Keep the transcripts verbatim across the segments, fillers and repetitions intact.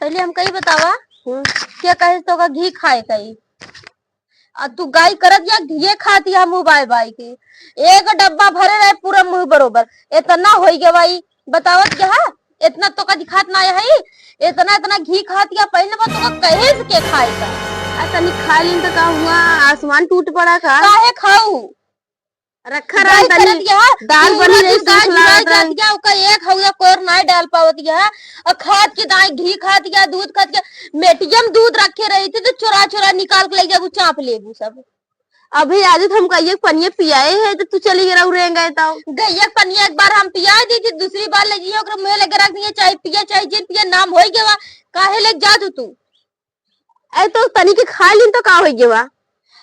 पहले हमका ई बतावा, हम्म। के कहे तो का घी खाए कई? आ तू गाय करत या घिये खात या मुँह बाय बाय के। एक डब्बा भरे रहे पूरा मुँह बरोबर। इतना होई गवा ई, बतावत क्या है? इतना तो का दिखात ना है, इतना, इतना घी खात या पहले बात तो का कहे से के खाए का? आ तनी खा लीन तो का हुआ, आसमान टूट पड़ा का? काहे खाऊ? रखा गाय रहन तनी, करत या, दाल पूरा बनी रही, दिन गाय सूख लागत झुराई जात रहे। या, ओका एक हौदा कोर नाय डाल पावत या। और खात के दाई घी खात या, दूध खात या, मेटियम दूध रखे रही थी तो चोरा चोरा निकाल के ले जाबू, चाप लेबू सब। अभी आज तो हमका एक पनिया पियाए है तो तू चली गई रहू रेंगे तो। गैया के पनिया एक बार हम पिया दी थी, दूसरी बार ले जाइए ओकरे मुँह लगे रख दिए, चाहे पिए चाहे जिन पिए, नाम होई गवा, काहे ले जा तू तू? अरे तो तनी के खा लीन तो का होई गवा?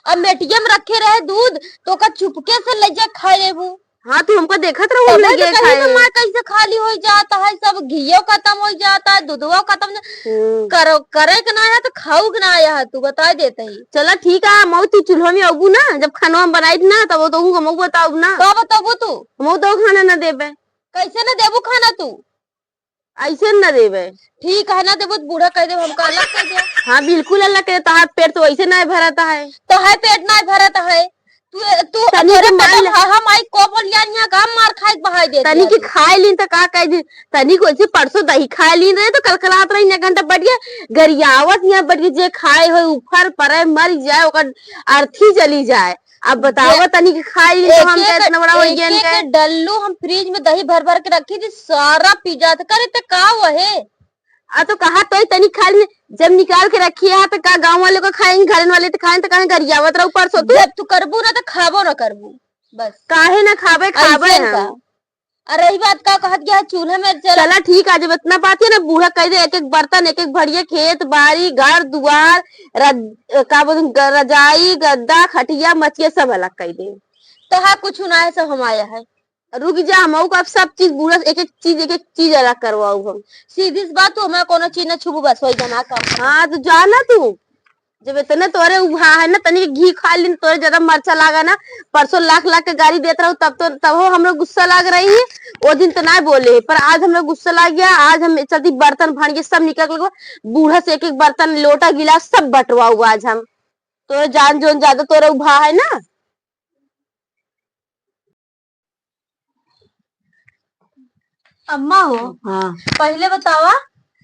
अब मेटियम रखे रहे दूध, तो का चुपके से ले जा खा लेबू। हाँ, तू हमको देखत रहू, हम तबे ले तो गए कहीं खाए। तो माँ कैसे खाली हो जाता है, सब घियो खत्म हो जाता है, दूधवा खत्म हो जा-, हम्म। करो, करे के ना है तो खाऊ के ना आया है, तू बता देते ही। चला ठीक है, मऊ तू चूल्हा में अबू ना, जब खाना हम बनाई ना, तब वो तो हमको बताऊ ना। का बताबू तू? मऊ तो खाना ना देबे। कैसे ना देबू खाना तू? ऐसे न देबे। ठीक है, ना देबू तो बूढ़ा कह देबू, हमका अलग कह दे। हाँ, बिल्कुल अलग कह दे, तोहार पेट तो वैसे ना भरत है। तोहार पेट ना भरत है। तू, तू तनी तोरे के मार पेट ले। हाँ, हम आई को बोल यार यहाँ का मार खाए के बहाई देती तनी है के तू। खाए लीन तो का कह दे, तनी को ऐसे परसों दही खाए लीन रहे तो कलकलात रही एक घंटा बढ़िया, गरियावत यहाँ बढ़िया जे खाए हो उफर परे मर जाए, ओकर अर्थी चली जाए। अब बतावा, जे तनी के खाई ली तो हम एक, इतना बड़ा हो एक, गया एक इनका। डल्लू हम फ्रिज में दही भर भर के रखी थी, सारा पी जात। करे ते का हुआ है? आ तो कहा तो तनी खा ली, जब निकाल के रखी है तो का गाँव वाले को खाएंगे, घर वाले तो खाएंगे, तो कहें गरियावत रहो परसों तू। जब तू करबू ना तो खाबो ना करबू, बस। काहे ना खाबे, खाबे ऐसे हम। का? अरे, ई बात का कहत गया, चूल्हा में चला। चला ठीक है, जब इतना बात है ना, बूढ़ा कह दे, एक एक बर्तन, एक एक भड़िया, खेत बाड़ी, घर दुआर, रज-, का बोलते हैं, ग-, रजाई, गद्दा, खटिया, मचिया सब अलग कह दे। तो हाँ, कुछ ना है, सब हमारा है। रुक जा, हम का अब सब चीज, बूढ़ा एक एक चीज, एक एक चीज अलग करवाऊ हम। सीधी सी बात, तू हमारा कोनो चीज ना छुबू, बस वही जाना काम। हाँ, तो जाना तू। जब इतने तोरे उभा है ना, तनी घी खा लिन, तोरे ज्यादा मरचा लागा ना। परसों लाख लाख के गारी देत रहू, तब तो, तब हो हमरा गुस्सा लाग रही है। वो दिन तो ना बोले, पर आज हमरा गुस्सा लाग गया। आज हम चलती बर्तन भांड के सब निकल गए, बूढ़ा से एक एक बर्तन, लोटा, गिलास सब बंटवाऊ आज हम। तो जान जोन ज्यादा तोरे उभा है ना। अम्मा हो, हाँ। पहिले बतावा,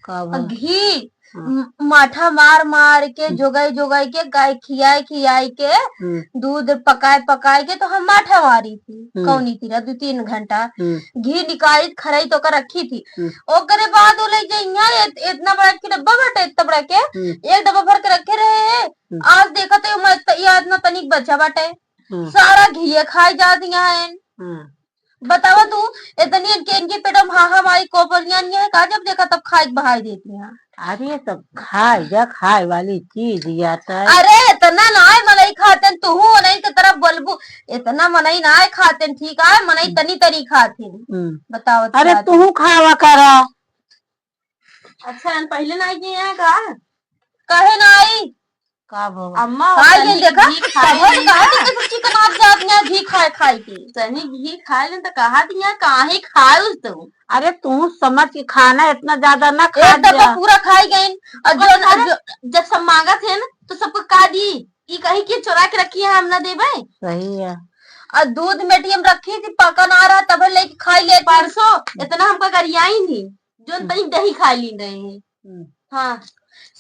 का भा? घी हाँ। म-, माठा मार मार के, हम्म। जोगाई जोगाई के, गाय खियाई खियाई के, हम्म। दूध पकाए पकाए के तो हम माठा मारी थी, हम्म। कौनी तीरा दो तीन घंटा। हम्म। घी निकाली, खराई तो कर रखी थी। हम्म। ओकरे बाद वो ले जइया, इत-, इतना बड़ा के डब्बा बाटे, इतना बड़ा के, हम्म। एक डब्बा भर के रखे रहे हैं। हम्म। आज देखा तो ये मत-, ये इतना तनिक बचा बाटे। हम्म। सारा घिये खाए जात यहाँ। हम्म। बतावा तू, इतनी इनके, इनके पेट में हाहा माई कोपरियां नहीं है का? जब देखा तब खाए के बहाई देती हैं। अरे, तब खाए जा, खाए वाली चीज या तो। अरे, इतना ना है, मनई खाते हैं, तू हूँ, मनई के तरफ बोलबू, इतना मनई ना है खाते हैं, ठीक है, मनई हम्म। तनी तनी खाते हैं। हम्म। बताओ, अरे, तू हूँ खावा करा। अच्छा, हम पहिले ना आई हैं का? काहे ना आई? का भवा? अम्मा, हाँ, ये तनी देखा, घी खाए तब हम ली कहा ना। थी कि चिकनात जात में घी खाए, खाए के। तनी घी खाए लेन तो कहा थी यहाँ काहे खाए तू? अरे, तू समझ के खाना इतना ज्यादा ना खा एक डब्बा जा। पूरा खाई गई। और तो जो, अरे, जो जब सब मांगत है ना, तो सबको का दी? ई कही कि चोरा के रखी है, हम ना देबे। सही है। और दूध मेटियम रखी थी, पका ना रहा, तब लेके खाई लेती। परसों इतना हमका गरियाई नहीं। जोन हम्म। तनी दही खा ली रहे हैं। हम्म। हाँ,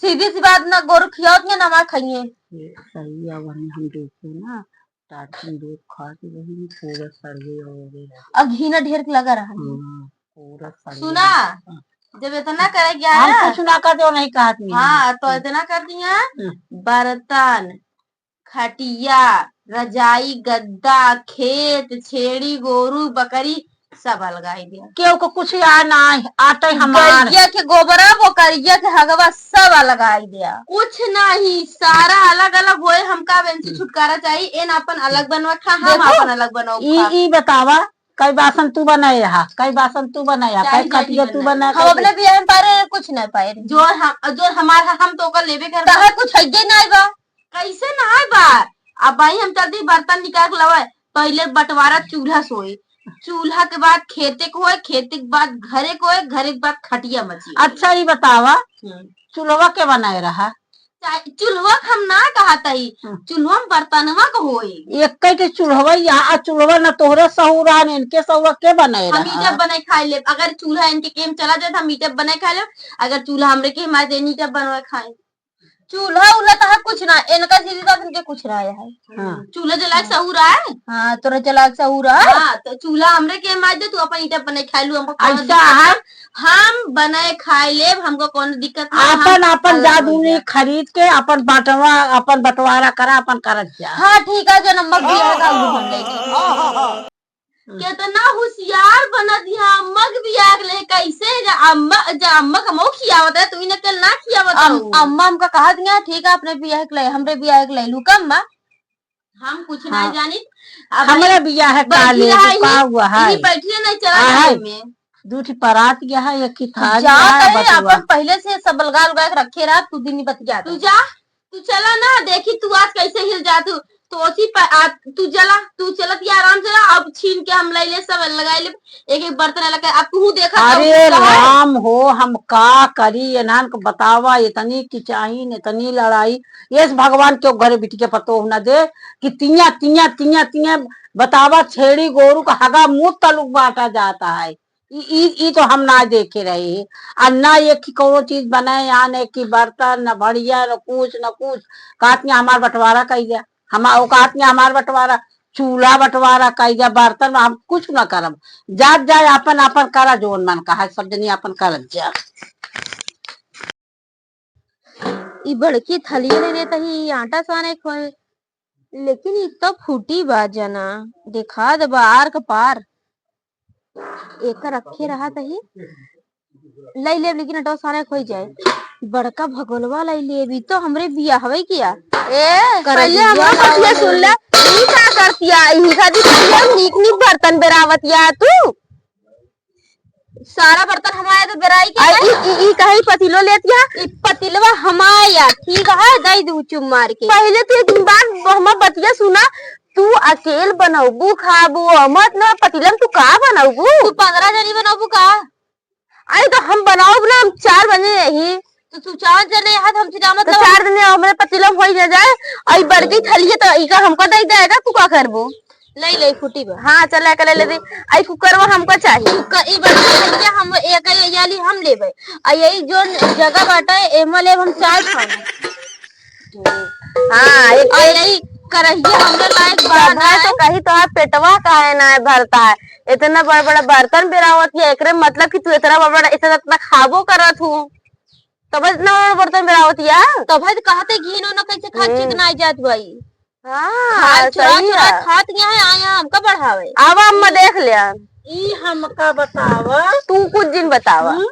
सीधी सी बात ना, गोरू खियावत ना, ना हमार खाइए। ये सही है, वही हम देखे ना, टाटन दूध खा के वही में पूरा सड़वे हो गए। अब घी ना ढेर के लगा रहा है। हाँ, पूरा सड़वे सुना, हो गया। जब इतना करे गया हम ना, कुछ ना कर दो, नहीं कहत नहीं। हाँ, तो हम्म। इतना कर दिया, हम्म। बर्तन, खटिया, रजाई, गद्दा, खेत, छेड़ी, गोरू, बकरी, सब अलगाई दिया। केहू को कुछ याद ना आए, आटे हमार। गैया के गोबरा, बोकरिया के हगवा, सब अलगाई दिया। कुछ नहीं, सारा अलग अलग होए, हमका बेंची हम्म। छुटकारा चाहिए। एन अपन अलग बनवा खा, हम देखो, अपन अलग बनवा ई, खा। ई बतावा, कई बासन तू बनाए हा, कई बासन तू बनाए हा, चाहे कई खटिया तू बनाए। हम अपने बियाह में पारे कुछ नहीं पाए। जो हम, जो हमार हा, हम तो ओकर लेबे करबा। तहार कुछ हइये नहीं बा। कैसे ना है बा? अब भाई हम चलती बर्तन निकाल के लावे, पहले बंटवारा चूल्हा सोए, चूल्हा के बाद खेते को होए, खेते के बाद घरे को होए, घरे के बाद खटिया मची। अच्छा, ई बतावा, हम्म। चूल्हवा के बनाए रहा? चाहे चूल्हवा के हम ना कहत हई, हम्म। चूल्हवा में बर्तनवा के होए। एक्कै के चूल्हवा या, आ चूल्हवा न तोहरे सहूर आ, न इनके सहूर आ, के बनाए हम रहा? ईटा बनाए खाए लेब। अगर चूल्हा इनके केम चला जाए, तो हम ईटा बनाए खाए लेब। अगर चूल्हा हमरे केम आए, तो ईटा बनवा खाए। चूल्हा उल्हा तहार कुछ ना, इनका सीधी बात इनके कुछ ना आया है। हाँ। चूल्हा जलाए के सहूर आए? हाँ, तोरा जलाए के सहूर आए? हाँ, तो चूल्हा हमरे केम आए दे, तू अपन ईटा बनाए खाए लू, हमको कौनो ऐसा दिक्कत है? ना। हम बनाए खाए लेब, हमको कौनो दिक्कत ना, हम आपन, आपन अल्लाह जादू हो नहीं गया। खरीद के अपन बंटवा-, अपन बंटवारा करा, अपन करत जा। हाँ, ठीक है, जन अम्मा बियाह का आलू हम लेके। हाँ, हाँ, हाँ। केतना होशियार बनत है, अम्मा के बियाह के लिए कैसे जा, अम्मा, जा अम्मा के मऊ खियावत है, तू इन्हें कल ना खियावत अम-, हऊ। अम्मा हमका कहत है, "ठीक है, अपने बियाह के लिए, हमरे बियाह के लिए लू का अम्मा?" हम कुछ हाँ। नहीं जानी। अब हमरे बियाह का बैठी ले, रहा तो का ही, हुआ है? यही बैठी है, नहीं चला आ, जाए है। में। दू ठी परात गया है, एक ही तू थारी जा है, करे, बटुआ। अपन पहले से सब अलगा अलगा के रखे रहा, तू दिन ही बतिया तू दे। जा, तू चला ना, देखी तू आज कैसे हिल जा तू। तो ओसी प-, आ, तू चला, तू चलत या आराम से, अब छीन के हम ले ले, सब लगाई ले, एक एक बर्तन अलग कर, अब तू देखा अरे कौन सा है। राम हो, हम का करी, एनहन को बतावा, इतनी किचाहिन, इतनी लड़ाई, ये से भगवान क्यों घरे बिटिया पतोह न दे कि तिया, तिया, तिया, तिया, बतावा, छेड़ी गोरू का हगा मुँह तलुक बांटा जाता है। ई, ई, ई तो हम ना देखे रहे हैं। आ ना एक ही कौनो चीज बनाए, यहाँ न एक ही बर्तन, न भड़िया, न कुछ, न कुछ। कहत यहाँ हमार बंटवारा कइजा, हम, वो कहत यहाँ हमार बंटवारा, चूल्हा बंटवारा कइजा, बर्तन, हम कुछ ना करब। जात जाए आपन, आपन करा, जौन मन कहा, सब जनी आपन करत जा। ई बड़की थलिया ले लेत ही, ई आटा साने खोए, लेकिन ई तो फूटी बा जना, देखा दे बा आर के पार। एकर रखे रहा तही, लई लेब, लेकिन अटवा साने खोई जाए। बड़का भगोलवा लई लेब, ई तो हमरे बियाहवे किया। ए, पहले करैया हमरा बतिया सुन ले, ई का करतिया? ई खातिर पहले नीक नीक बर्तन बेरावतिया तू। सारा बर्तन हमारे तो बेराई के आ, है। ई, ई, ई कहीं पतीलो लेतिया? ई पतीलवा हमाया, ठीक है, दई दू चुम मार के। पहले तू एक बात हमार बतिया सुना, तू अकेल बनौबू खाबू, मत न पतीला में तू का बनौबू? तू पन्द्रह जनी बनौबू का? अरे तो हम बनाओ ना, हम चार बने यही। तो तू चार जने यहाँ, तो हमसे का तो मतलब? चार जने हमरे पतीला में होई ना जाए। आई बड़की थलिया तो इका हमको दे दे, तू का करबो? ले ले, फूटी बा। हाँ, चला के ले ले दी। आई कुकरवा हमको चाहिए। कुकर, ई बड़की थलिया हम एक, ये वाली हम लेबे। आ यही जोन जगह बाटे, एमा लेब हम चार खाना। हाँ, एक, आ एक यही करहिया हमरे लायक बा तब ना है। तो कही तो है, पेटवा काहे ना भरता है? इतना बड़ा बड़ा बर्तन बेरावत है, एकरे मतलब कि तू इतना बड़ा बड़ा, इतना इतना खाबो करत हूँ, तब इतना बड़ा बर्तन बेरावत है। तब है तो कहते घी नोना कैसे खा हम्म। चिकनाई जात बाई। हाँ, खाल चुरा सही चुरा है। खात यहाँ आया हमका बढ़ावे। अब अम्मा देख ले। ई हमका बतावा। तू कुछ दिन बतावा। हम्म?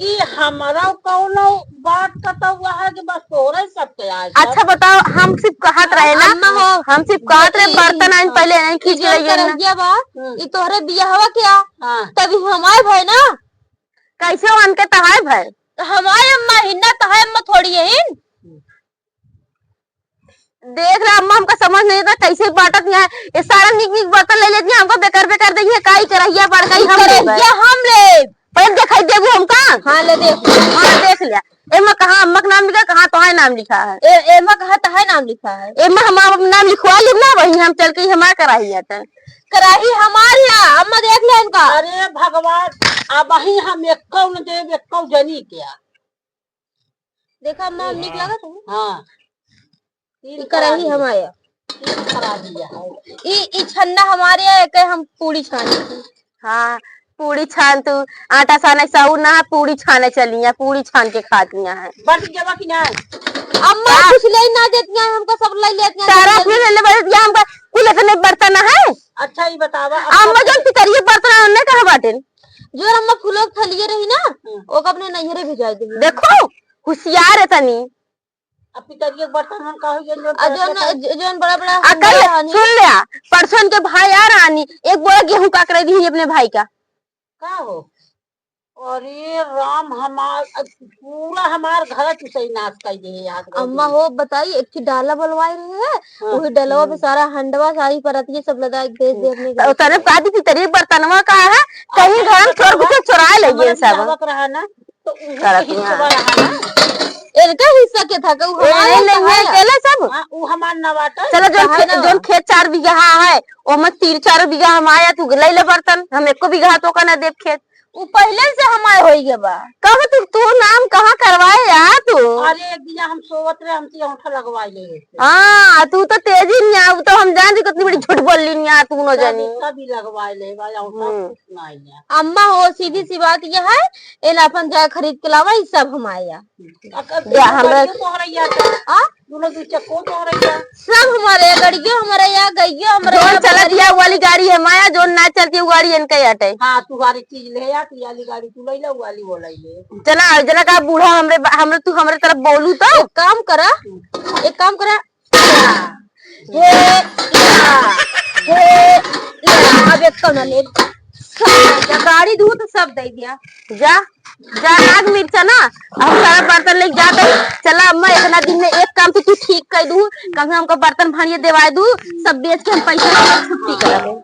ई हमरा कौनो बात का तो हुआ है कि बस तोरे सबके आज अच्छा बताओ, हम सिर्फ कहत रहे ना, अम्मा हो, हम सिर्फ कहत रहे, ई, बर्तन आइन हाँ। पहले आइन ई खींच जौन रही है ना। करहिया बा, हम्म। ई तोहरे बियाहवा के आ, हाँ। तभी हमार भाई ना। कैसे उनके तहाय भाई? तो हमार अम्मा हिन्ना तहाय अम्मा थोड़ी है हिन। देख रहा अम्मा, हमका समझ नहीं आता कैसे बांटत यहाँ। ये सारा निक निक बर्तन ले लेती है, हमको बेकार बेकार देती है, काई करहिया बड़का ही हम लेबे। करहिया हम लेब। पहले दिखाई देबू हमका? हाँ, ले देख। हाँ, देख लिया। एमा कहाँ अम्मा का नाम लिखा, कहाँ तोहार नाम लिखा है? ए, एमा कहाँ तोहार नाम लिखा है? एमा हम आप नाम लिखवा लेब ना, वहीं हम चल के हमार कराही है तो। कराही हमारी है, अम्मा देख ले इनका। अरे भगवान, अब ही हम एक्को न देब, एक्को जनी क्या? देखा अम्मा, हम निक लागत हूँ। हाँ। ई कराही हमारे। ई कराही है। ई, ई छन्ना हमारे है, एके हम पूड़ी छानी थी। हाँ, पूड़ी छान तू। आटा साने साउर ना है, पूड़ी छाने चली है, पूड़ी छान के खाती है। बट जवा कि ना? अम्मा हाँ। कुछ ले ना देती है, हमको सब ले लेती है। सारा फिर ले ले, बस ये हमका कुल इतने बर्तन है। अच्छा, ये बतावा, अब अम्मा सब जौन पितरिये बर्तन है, उन्हें कहाँ बाटेन? जो अम्मा फूलों के थलिए रही ना, हम्म। ओका अपने नैहरे भिजाई दे। देखो, होशियार है तनी। अब पितरिया के बर्तन हम का हो गया, जो आ, जौन, जौन बड़ा बड़ा आ, कल हंडिया रहनी। सुन ले, आ, परसों के भाई आ रहनी, एक बोरा गेहूं काकरे दी अपने भाई का। का हो? अरे राम, हमार, पूरा हमार घर चुसई नाश कर दे है आज। अम्मा हो बताई, एक ठे डाला बोलवाए रहे हैं, हाँ। वही डलवा पे सारा हंडवा, सारी परतिया सब लदा के भेज दे अपने तो घर। तने कहा दी कि तेरी बर्तनवा का है, कहीं घर में चोर घुसे चोराए ले गए सब। आवत रहा ना, तो उहे करत के हिस्सा यहाँ। रहा ना। इनका हिस्सा के था, कहू ए, हमारा नहीं, हिस्सा नहीं, है। अकेले सब। हाँ, उ हमार नवाटा। चलो, जोन कहा खेत, ना? जोन खेत चार बीघा है, ओमे तीन चार बीघा हम आया, तू ले ले बर्तन, हम एको बीघा तो का ना देब खेत। उ पहिले से हमार होई गए बा। कब तू, तू नाम कहाँ करवाए यार तू? अरे, एक दिन हम सोवत रहे, हमसे औंठा लगवाए ले रहे। हाँ, तू तो तेजी नहीं आ, उ तो हम जान रही कितनी बड़ी झूठ बोल ली नहीं आ, तू न जानी। तभी लगवाए ले बा, औंठा हम्म। कुछ नहीं है। अम्मा हो, सीधी सी बात यह है, एला अपन जा खरीद के लावा, ई सब हमार या। अगर या, हमरा गड़ियो तोहरैया तो। आ? दोनों दू चक्को तोहरैया। सब हमारे, गड़ियो हमारे या, गइयो हमारे जोन या, चलत बकरियो। या, उ वाली गाड़ी है माया, जोन ना चलती, उ गाड़ी इनके अटे। हाँ, तू वाली चीज ले आ, तू वाली गाड़ी तू ले ले, उ वाली वो ले ले। जना, जना का बूढ़ा हमरे बा-, हमरे, तू हमरे तरफ बोलू तो। एक काम करा, एक काम करा, हे या, हे या, अब एक कौन ले? सब दे दिया, गाड़ी दू तो सब दे दिया। जा, जा, लाग मिर्चा ना, हम सारा बर्तन लेके जाते ही। चला अम्मा, इतना दिन में एक काम तो तू ठीक कर दू, कम से कम हमका बर्तन भांड़िया देवाए दू, सब बेच के हम पैसा लेके छुट्टी करब।